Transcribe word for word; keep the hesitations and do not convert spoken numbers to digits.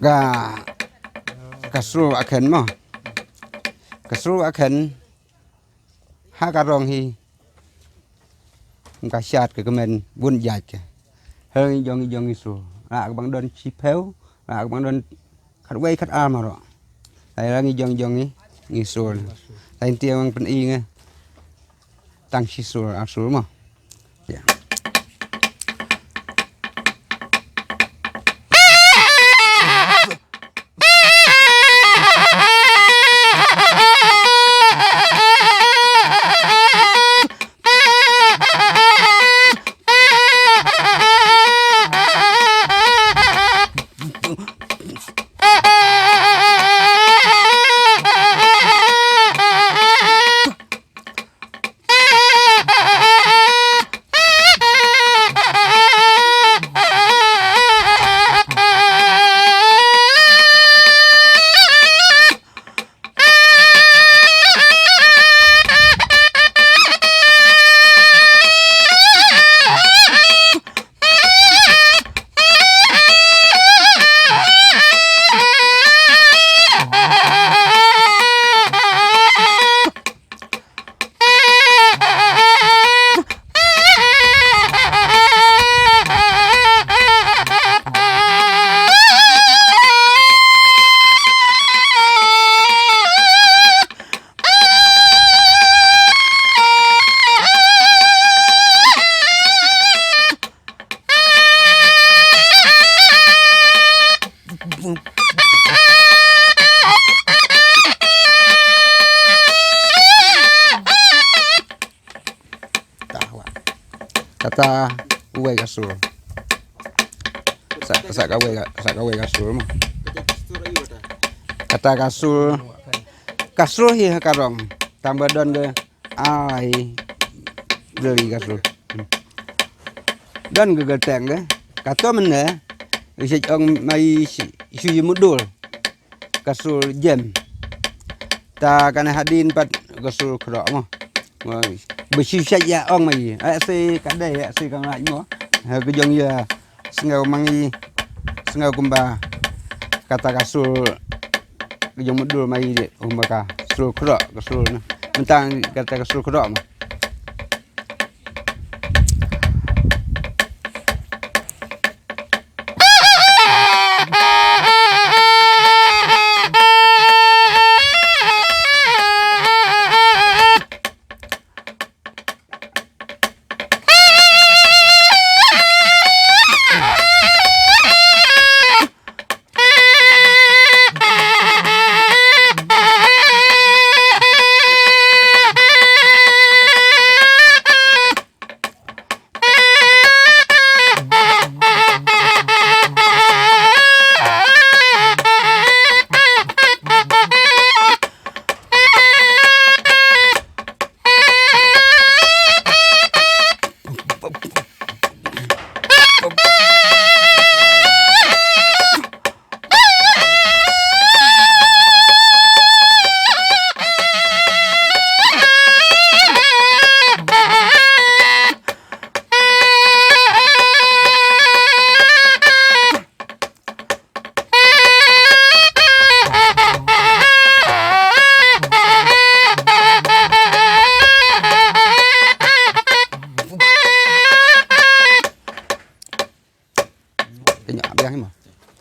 Ka, ka sur akhen mo. Ka sur akhen ha ka rong hi. Ka shat ka kmen bun jait ka. Hel ngi jong ngi jong ngi sur. Lah ka bang don chiphew, lah ka bang don khat wei khat ar maro. Lah ngi jong jong ngi ngi sur. Lah tiang pen i ngi. Tang shi sur ar sur mo. Ya. Kata uwei ka sur. Sa, sa ka wei ka, sa ka wei ka sur mo. Kata ka sur. Ka sur hi ha ka rong. Tang ba don ka ai. Beli ka sur. Hmm. Don ka gelteng ka. Kato mene. Isi ong mai si, si mudul. Ka sur jem. Ta kane hadien pat ka sur khrok mo. Mo, ba shisha ya ong mai. Ai si ka dei, ai si ka ngai mo. Ha ka jong ya sngew mangi, sngew kumba. Kata ka sur ka jong mudul mai de, kumba ka sur khrok, ka sur na. Mentang kata ka sur khrok mo. Kenya biang mo.